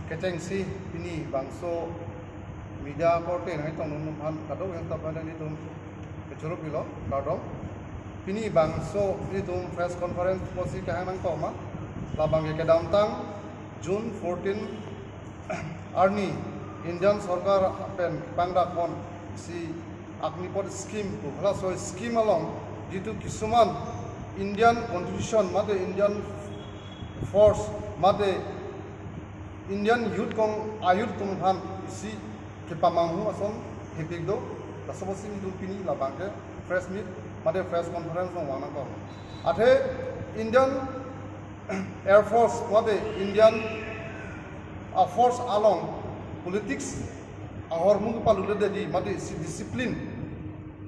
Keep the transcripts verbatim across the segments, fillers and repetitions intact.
Kechengsi pini bangso media korte nangtongdun aphan kadokave ta pada nelitum kechoro pilo kardom. Pini bangso nelitum press conference pusi kehang nangkok ma, labang ke kedamtang June fourteen arni Indian sorkar pen pangdak ponsi Agnipath scheme pu halaso scheme along jitu kisuman Indian constitution mate Indian force mate Indian youth kong a-youth atum aphan isi kepamanghu ason hepik do. Laso apotsi nelitum pini labang ke press meet mate press conference along vang nangkok. Athe Indian Air Force mate Indian a-force along politics ahormu palutledetji mate isi discipline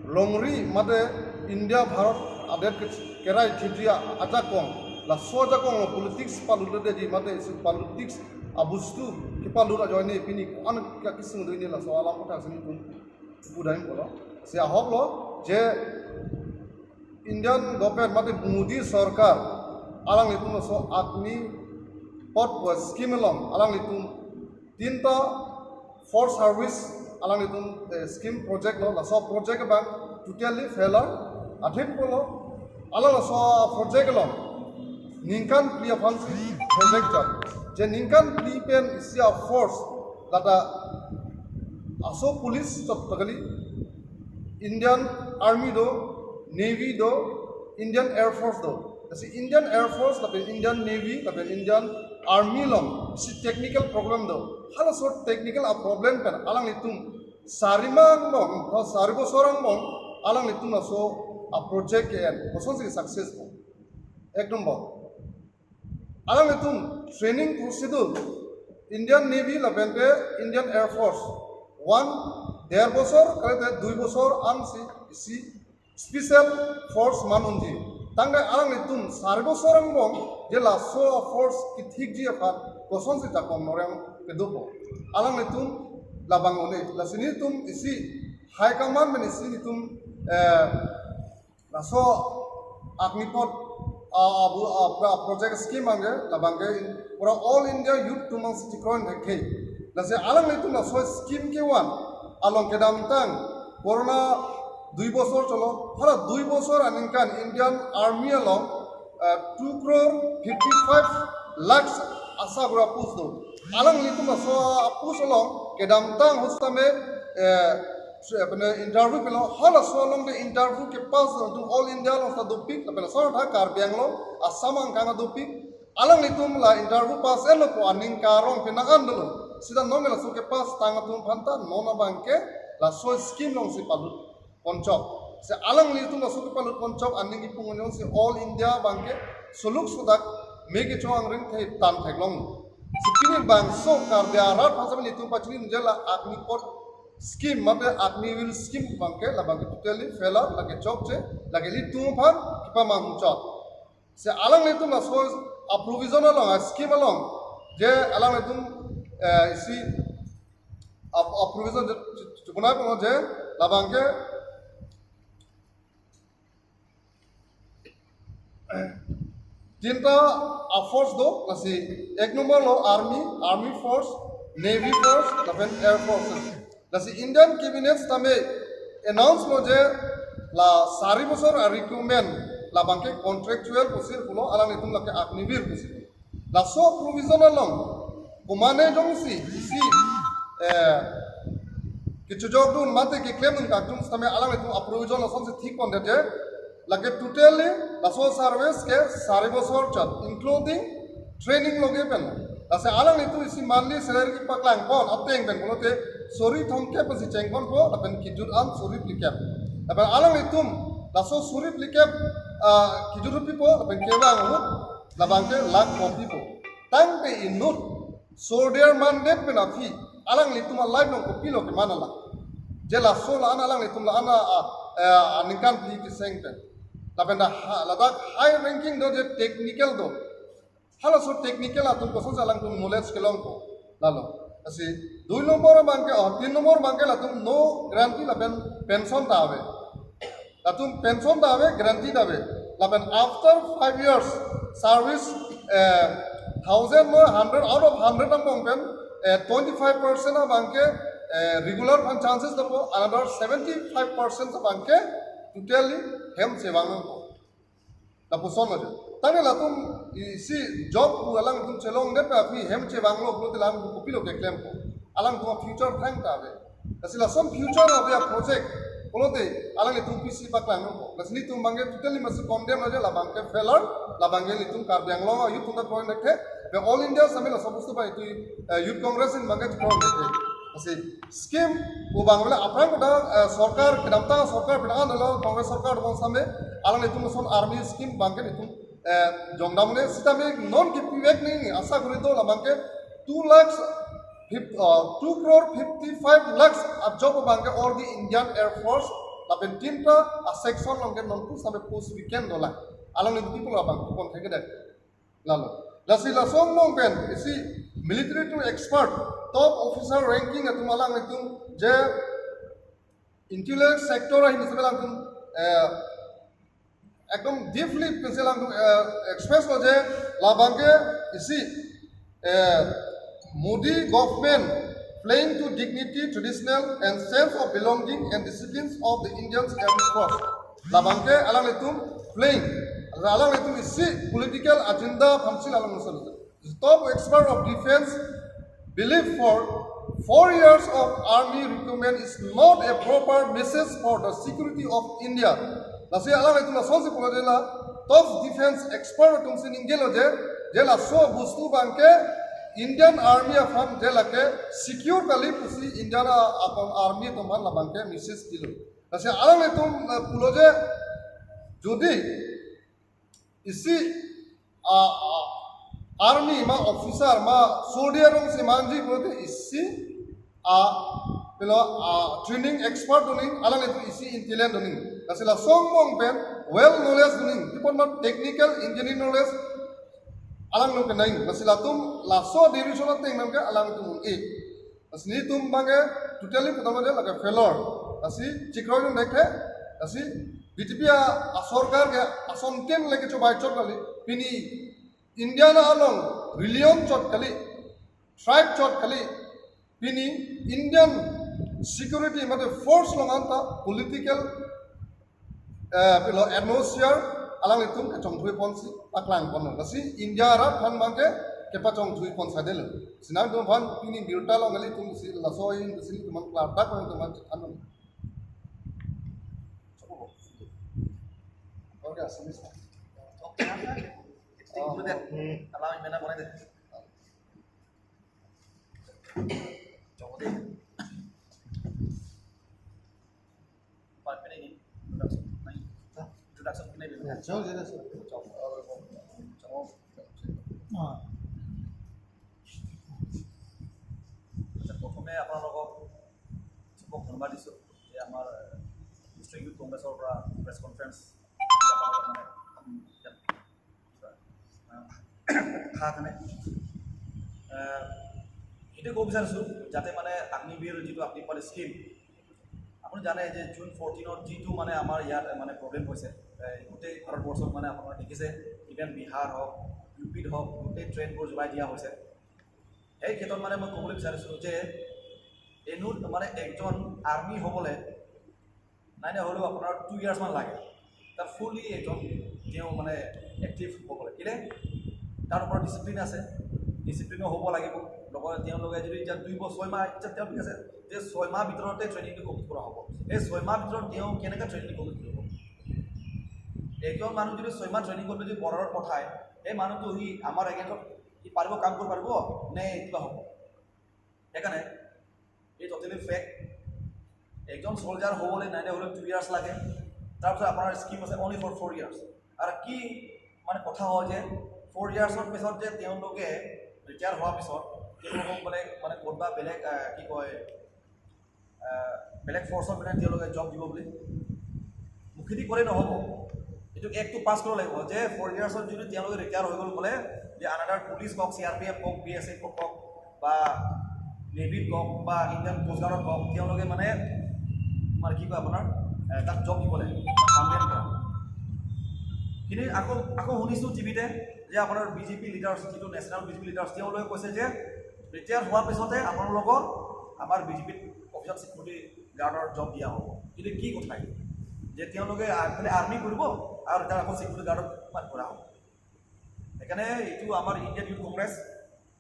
longri mate India Bharat adet ke kerai thiji ajakong, laso ajakong along politics palutledetji mate isi politics abostu kepalut ajoine pini ko-an kakisung do, pini laso alam kotha si nelitum pudam pulo. Si ahok lo je Indian government mate Modi sorkar alanglitum laso Agnipath scheme along alanglitum tinta force service alanglitum, eh, scheme project lo, laso project abang totally failure. Athe pulo alang laso project along ningkan phli aphansi project chot. Je ningkan phli pen isi a-force lata aso police chot ta kali, Indian Army do, Navy do, Indian Air Force do. Lasi Indian Air Force lapen Indian Navy lapen Indian Army along isi technical problem do. Halaso technical a-problem pen alanglitum sari ma angbong, sari bosor angbong alanglitum laso a-project ke-en kosonsi success po. Ek number. Alanglitum training procedure Indian Navy lapen ke Indian Air Force one, der bosor kalite dui bosor ansi isi special force man unji. Tangte alanglitum sari bosor angbong je laso a-force kethikji aphan kosonsi jakong noreng kedopo. Alanglitum labang un-e, lasi nelitum isi high command pen isi nelitum, eh, laso Agnipath, ah, abu, ah, pro-, project scheme abang ke, labang ke pura All India Youth atum abang si chikroin thekthe. Lasi alanglitum laso scheme kevan along kedamtang corona dui bosor cholo, hala dui bosor aningkan Indian Army along, eh, two crore fifty-five lakhs asagura post do. Alanglitum laso a-post along kedamtang hostame, eh, se-, apne interview pilo, halaso along ke interview kepass atum All India along ta dopik, lapen laso tha Karbi Anglong, Assam angkang dopik. Alanglitum la interview pass enlo pu aning karong penang an dolo. Sita non laso kepass tang atum aphanta non abang ke laso scheme alongsi palut ponchok. Si alanglitum laso kepalut ponchok aning ipung onyong si All India abang ke suluk sudak me kecho angring thek tan theklong. Si pini bangso Karbi arat aphan si nelitum pachini je la Agnipath scheme mate Agniveer scheme abang ke labang ke totally failure, lake chokche, lake ilitum aphan kepamanghu chot. Si alanglitum laso a-provision along, a-scheme along je alanglitum, eh, isi a, a-provision je, je, je punai pulo je labang ke tinta a-force do, lasi ek number lo Army, Army Force, Navy Force, lapen Air Force. Lasi Indian Cabinet tame announce lo je la sari bosor a-recruitment labang ke contractual pusi pulo, alanglitum lake Agniveer pusi. Laso provision along komane jongsi isi, eh, kechojokdun mate keklemdun kangtung setame alanglitum a-provision lasonsi thik pondet je, lake totally laso service ke sari bosor chot, including training loge pen. Lasi alanglitum isi monthly salary kepaklang pon ateng pen pulote suri thomkep pensi cheng ponpo, lapen kejut an suri phlikep. Lapen alanglitum laso suri phlikep, ah, kejut ahut pipo, lapen kevang ahut labang ke lakh kopi po. Tangte inut soldier mandet pen aphi alanglitum a-life along kopilo keman ala. Je laso la-an alanglitum la-an a, a, eh, aningkan phli keseng pen. Lapen dak ha, ladak high ranking do je technical do. Halaso technical atum kosonsi alangtum knowledge kelongpo. Lalo. Lasi dui nombor abang ke, oh, tin nombor abang ke latum no guarantee lapen pension ta ave. Latum pension ta ave, guarantee ta ave. Lapen after five years service, eh, Thousand mo hundred, out of hundred angbong pen, eh, twenty-five percent abangke, eh, regular aphan chances dopo, another seventy-five percent abangke totally hem chevang nangpo. Lapuson aja. Tangte latum isi job pu alangtum chelongdet aphi hem chevanglo pulote latum kopilo keklempo. Alangtum future thangta ave. Lasi lason future ave a-project pulote alanglitum pisi paklang nangpo. Lasi nelitum abangke totally masi condemn aja, labangke failure, labangke nelitum Karbi Anglong a-youth atum ta point rakhe. Be All India same laso bostu abang itum, eh, Youth Congress in abangke point rakhe. Lasi scheme pu abang bela aphrang pada, eh, sorkar kedamtang sorkar pen an lo Congress sorkar abang same alanglitum lason army scheme abangke nelitum, eh, jongdam un-e sitame non kepivek nangji asa guri do, labangke two lakhs fif-, uh, two crore fifty-five lakhs a-job abangke all the Indian Air Force lapen tinta a-section along ke non pu same post vacant dolang. Alanglitum people abang kupon theke det. Lalo. Lasi laso angbong pen isi military atum expert, top officer ranking atum alanglitum je intelligence sector ahin isi alangtum, eh, ekdom deeply pensi alangtum, eh, express lo je labangke isi, eh, Modi government playing to dignity, traditional and sense of belonging and disciplines of the Indian Armed Force. Labangke alanglitum playing, alanglitum isi political agenda aphansi alangtum. The top expert of defense believe for four years of army recruitment is not a proper message for the security of India. Lasi alanglitum lasonsi pulo je la top defense expert atumsi ningjelo je, je laso bostu abangke Indian Army aphan je lake secure kali pusi Indian a-, akon army atum aphan labangke message dilo. Lasi alanglitum, eh, pulo je jodi isi, ah, ah, army ma officer ma soldier alongsi manji pulote isi, ah, pilo, ah, training expert doning, alanglitum isi intelligent doning. Lasi laso angbong pen well knowledge doning, tipon ma technical engineering knowledge alanglitum kenang. Lasi latum laso division ateng nangke alanglitum un-e. Lasi nelitum abangke totally putam aja lake failure. Lasi chikroidun dekhe, lasi B J P a-sorkar ke asontin lake chobai chot kali. Pini India na along religion chot kali, tribe chot kali. Pini Indian security mate force along anta political, eh, pilo atmosphere alanglitum kachongthui ponsi paklang pon. Lasi India arat aphan abangke kepachongthui pon sadet lo. Lasi nangtum aphan pini birta along kali itum si laso ahin si itum aphan klardak nangtum aphan chethan. Okay, Assamese. Okay, included. Allow me na. Five minute introduction. Nahi. Introduction কোনে দিব? আচ্ছা, প্ৰথমে আপোনালোকক চবক ধন্যবাদ দিছোঁ যে আমাৰ ডিষ্ট্ৰিক্ট ইউথ কংগ্ৰেছৰ পৰা প্ৰেছ কনফাৰেন্স খানে। এইটো ক'ব বিচাৰিছোঁ যাতে মানে অগ্নিবীৰ যিটো অগ্নিপথ স্কিম, আপুনি জানে যে জুন ফৰ্টিনত যিটো মানে আমাৰ ইয়াত মানে প্ৰব্লেম হৈছে, গোটেই ভাৰতবৰ্ষত মানে আপোনাৰ দেখিছে, ইভেন বিহাৰ হওক, ইউ পিত হওক, গোটেই ট্ৰেইনবোৰ জ্বলাই দিয়া হৈছে। সেই ক্ষেত্ৰত মানে মই ক'বলৈ বিচাৰিছোঁ যে এনো মানে একজন আৰ্মি হ'বলৈ নাই নাই হ'লেও আপোনাৰ টু ইয়াৰ্ছমান লাগে। তাত ফুল্লি একজন তেওঁ মানে এক্টিভ হ'বলৈ। কেলে? তাৰ ওপৰত ডিচিপ্লিন আছে, ডিচিপ্লিনো হ'ব লাগিব। লগতে তেওঁলোকে যদি এতিয়া দুই বছৰ, ছয় মাহ, এতিয়া তেওঁ ঠিক আছে যে ছয় মাহ ভিতৰতে ট্ৰেইনিংটো কমপ্লিট কৰা হ'ব। সেই ছয় মাহ ভিতৰত তেওঁ কেনেকৈ ট্ৰেইনিং কমপ্লিট কৰিব? এজন মানুহ যদি ছয় মাহ ট্ৰেইনিং কৰি যদি বৰ্ডাৰত পঠায়, সেই মানুহটো সি আমাৰ এগেইনষ্টত সি পাৰিব, কাম কৰিব পাৰিব নে কিবা হ'ব? সেইকাৰণে এই টটেলি ফেক। একজন চলজাৰ হ'বলৈ নাই নাই হ'লেও টু ইয়াৰ্ছ লাগে। তাৰপিছত আপোনাৰ স্কিম আছে অনলি ফৰ ফ'ৰ ইয়াৰ্ছ। আৰু কি মানে কথা হয় যে ফ'ৰ ইয়াৰ্ছৰ পিছত যে তেওঁলোকে ৰিটায়াৰ হোৱাৰ পিছত তেওঁলোকক মানে মানে ক'তবা বেলেগ, আহ, কি কয়, আহ, বেলেগ ফ'ৰ্চত মানে তেওঁলোকে জব দিব বুলি মুখেদি ক'লে নহ'ব। এইটো এক্টটো পাছ কৰিব লাগিব যে ফ'ৰ ইয়াৰ্ছত যদি তেওঁলোকে ৰিটায়াৰ হৈ গ'ল বোলে, যে আনাদাৰ পুলিচ কওক, চি আৰ পি এফ কওক, বি এছ এফ কওক, বা নেভিত কওক, বা ইণ্ডিয়ান কোষ্ট গাৰ্ডত কওক, তেওঁলোকে মানে তোমাৰ কি কয় আপোনাৰ, এ, তাত জব দিব লাগে, পাৰ্মানেণ্ট জব। কিন্তু আকৌ আকৌ শুনিছোঁ টিভিতে যে আপোনাৰ বিজেপি লিডাৰ্ছ, যিটো নেশ্যনেল বিজেপি লিডাৰ্ছ, তেওঁলোকে কৈছে যে ৰিটায়াৰ হোৱাৰ পিছতে আপোনালোকৰ আমাৰ বিজেপিত অফিচত চিকিউৰিটি গাৰ্ডৰ জব দিয়া হ'ব। কিন্তু কি কথা এইটো? যে তেওঁলোকে আগফালে আৰ্মি কৰিব আৰু ৰিটায়াৰ আকৌ চিকিউৰিটি গাৰ্ডত কিমান কৰা হ'ব? সেইকাৰণে এইটো আমাৰ ইণ্ডিয়ান ইউথ কংগ্ৰেছ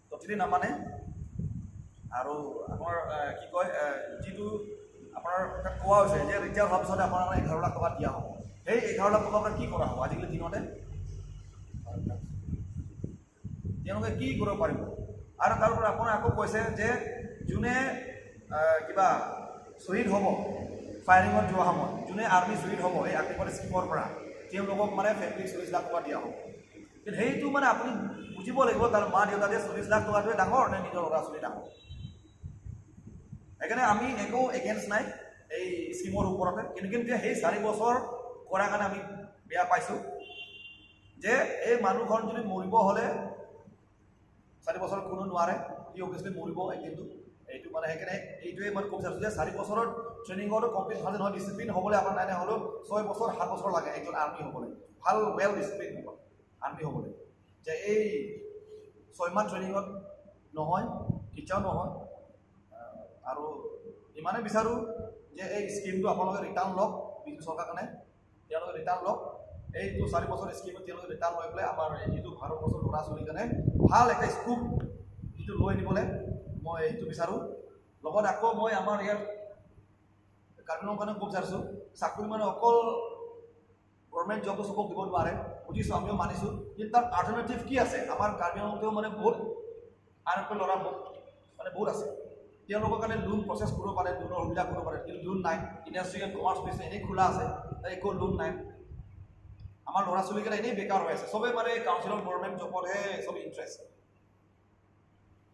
টটেলি নামানে। আৰু আপোনাৰ, এ, কি কয়, এ, যিটো আপোনাৰ তাত কোৱা হৈছে যে ৰিটায়াৰ হোৱাৰ পিছতে আপোনাৰ এঘাৰ লাখ টকা দিয়া হ'ব, সেই এঘাৰ লাখ টকা আপোনাৰ কি কৰা হ'ব আজিকালি দিনতে? তেওঁলোকে কি কৰিব পাৰিব? আৰু তাৰ পৰা আপোনাৰ আকৌ কৈছে যে যোনে, এ, কিবা শ্বহীদ হ'ব ফায়াৰিঙত যোৱা সময়ত, যোনে আৰ্মি শ্বহীদ হ'ব এই আগ্নিপথ স্কিমৰ পৰা, তেওঁলোকক মানে ফেমিলি চল্লিছ লাখ টকা দিয়া হ'ব। কিন্তু সেইটো মানে আপুনি বুজিব লাগিব, তাৰ মা দেউতাতে চল্লিছ লাখ টকাটোৱে ডাঙৰ নে নিজৰ ল'ৰা ছোৱালী ডাঙৰ? সেইকাৰণে আমি একো এগেইনষ্ট নাই এই স্কিমৰ ওপৰতে, কিন্তু কিন্তু সেই চাৰি বছৰ কৰাৰ কাৰণে আমি বেয়া পাইছোঁ যে এই মানুহখন যদি মৰিব হ'লে চাৰি বছৰ কোনো নোৱাৰে, সি অভিয়াছলি মৰিব একদিনটো। এইটো মানে সেইকাৰণে এইটোৱে মই ক'ব বিচাৰিছোঁ যে চাৰি বছৰৰ ট্ৰেইনিঙতো কমপ্লিট ভালে নহয়, ডিচিপ্লিন হ'বলৈ আপোনাৰ নাই নাই হ'লেও ছয় বছৰ সাত বছৰ লাগে একজন আৰ্মি হ'বলৈ, ভাল ৱেল ডিচিপ্লিন হ'ব আৰ্মি হ'বলৈ। যে এই ছয় মাহ ট্ৰেইনিঙত নহয়, কেতিয়াও নহয়। আহ, আৰু ইমানে বিচাৰোঁ যে এই স্কিমটো আপোনালোকে ৰিটাৰ্ণ লওক, বিজু চৰকাৰ কাৰণে তেওঁলোকে ৰিটাৰ্ণ লওক। এইটো চাৰি বছৰ স্কিমত তেওঁলোকে ৰিটাৰ্ণ লৈ পেলাই আমাৰ যিটো ভাৰতবৰ্ষৰ ল'ৰা ছোৱালীৰ কাৰণে ভাল এটা স্কোপ যিটো লৈ আনিবলৈ মই সেইটো বিচাৰোঁ। লগত আকৌ মই আমাৰ ইয়াৰ কাৰ্বি আংলং কাৰণে ক'ব বিচাৰিছোঁ, চাকৰি মানে অকল গভৰ্ণমেণ্ট জবটো চবক দিব নোৱাৰে, বুজিছোঁ, আমিও মানিছোঁ। কিন্তু তাৰ অল্টাৰনেটিভ কি আছে? আমাৰ কাৰ্বি আংলঙতেও মানে বহুত আনএমপ্লয় ল'ৰা বহুত, মানে বহুত আছে। তেওঁলোকৰ কাৰণে লোন প্ৰচেছ কৰিব পাৰে, লোনৰ সুবিধা কৰিব পাৰে, কিন্তু লোন নাই। ইণ্ডাষ্ট্ৰি এণ্ড কমাৰ্চ মিনিষ্টাৰ এনেই খোলা আছে, তাৰ একো লোন নাই। আমাৰ ল'ৰা ছোৱালীকেইটা এনেই বেকাৰ হৈ আছে, চবেই মানে কাউন্সিলৰ গভৰ্ণমেণ্ট জবতহে চব ইণ্টাৰেষ্ট।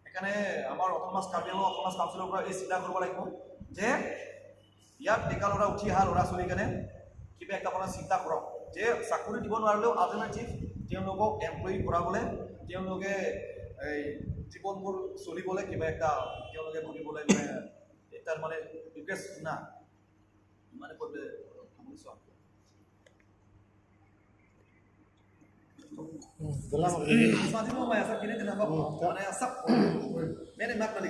সেইকাৰণে আমাৰ অট'নমাছ কাৰ্বি আংলং অট'নমাছ কাউন্সিলৰ পৰা এই চিন্তা কৰিব লাগিব যে ইয়াত ডেকা ল'ৰা উঠি অহা ল'ৰা ছোৱালীৰ কাৰণে কিবা এটা আপোনাৰ চিন্তা কৰক যে চাকৰি দিব নোৱাৰিলেও অল্টাৰনেটিভ তেওঁলোকক এমপ্লয়ী কৰাবলৈ, তেওঁলোকে এই জীৱনবোৰ চলিবলৈ কিবা এটা তেওঁলোকে ভাবিবলৈ মানে এটা মানে ৰিকুৱেষ্ট না, ইমানে কৈ পেলাই সামৰিছোঁ আৰু। Hmm, dalam apa ini? Mas Fadil mau bayar sakit ini kenapa? Hmm, tak. Mana asap? Mana mak tadi?